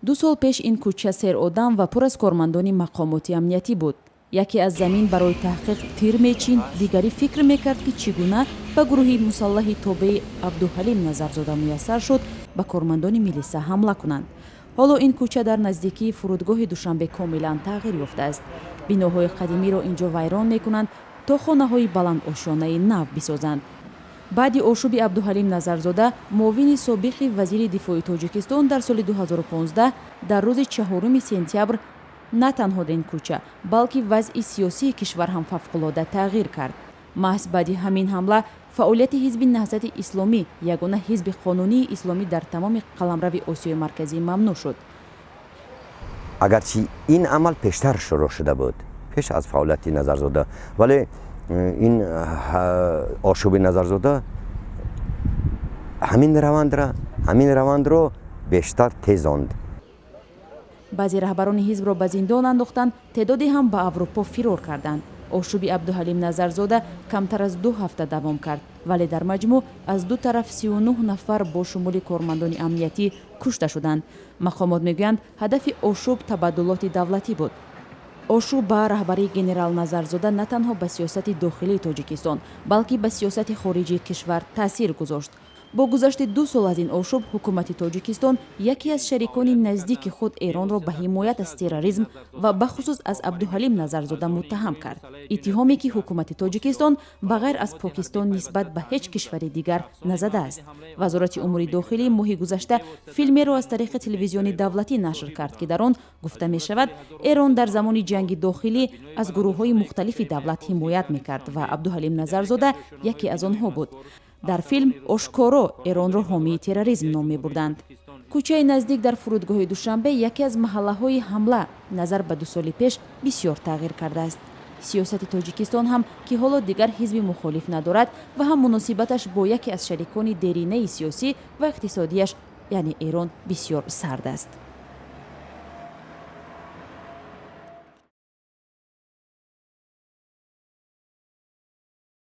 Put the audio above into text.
2 сол пеш ин кӯча серодам ва пур аз кормандони мақомоти амниятӣ буд. Яке аз замин барои таҳқиқ тир мечин, дигарӣ фикр мекард, ки чӣ гуна ба гурӯҳи мусаллаҳи тобеи Абдуҳалим Назарзода муяссар шуд ба кормандони милиса ҳамла кунанд. Ҳоло ин кӯча дар наздикии фурудгоҳи Душанбе комилан тағйир ёфтааст. Биноҳои қадимиро ин ҷо вайрон мекунанд, то хонаҳои баландошёнаи нав бисозанд. Баъди ошӯби Абдуҳалим Назарзода, муовини собиқи вазири дифои Тоҷикистон, дар соли 2015 дар рӯзи 4 сентябр на танҳо ин кӯча, балки вазъи сиёсии кишвар ҳам фавқулода тағйир кард. Маҳз баъди ҳамин ҳамла фаъолияти Ҳизби Наҳзати Исломӣ, ягона ҳизби қонунии исломӣ дар тамоми қаламрави Осиёи Марказӣ, мамнӯъ шуд. Агарчи ин амал пештар шурӯъ шуда буд, пеш аз фаъолияти Назарзода, вале ин ошӯби Назарзода ҳамин равандро бештар тезонд. Баъзе раҳбарони ҳизбро ба зиндон андохтанд, теъдоде ҳам ба Аврупо фирор карданд. Ошӯби Абдуҳалим Назарзода камтар аз 2 ҳафта давом кард, вале дар маҷмӯъ аз ду тараф 39 нафар бо шумули кормандони амниятӣ кушта шуданд. Мақомот мегӯянд, ҳадафи ошӯб табаддулоти давлатӣ буд. Ошӯб ба раҳбарии генерал Назарзода на танҳо ба сиёсати дохилии Тоҷикистон, балки ба сиёсати хориҷии кишвар таъсир гузошт. Бо гузашти 2 сол аз ин ошӯб ҳукумати Тоҷикистон яке аз шарикони наздики худ, Эронро, ба ҳимоят аз терроризм ва бахусус аз Абдуҳалим Назарзода муттаҳам кард, иттиҳоме ки ҳукумати Тоҷикистон ба ғайр аз Покистон нисбат ба ҳеҷ кишвари дигар назадааст. Вазорати умури дохилӣ моҳи гузашта филмеро аз тариқи телевизиони давлатӣ нашр кард, ки дар он гуфта мешавад, Эрон дар замони ҷанги дохилӣ аз гурӯҳҳои мухталифи давлат ҳимоят мекард ва Абдуҳалим Назарзода яке аз онҳо буд. Дар филм ошкоро Эронро ҳомии терроризм ном мебурданд. Кӯчаи наздик дар фурудгоҳи Душанбе, яке аз маҳаллаҳои ҳамла, назар ба 2 соли пеш бисёр тағйир кардааст. Сиёсати Тоҷикистон ҳам, ки ҳоло дигар ҳизби мухолиф надорад, ва ҳам муносибаташ бо яке аз шарикони деринаи сиёсӣ ва иқтисодияш, яъне Эрон, бисёр сард аст.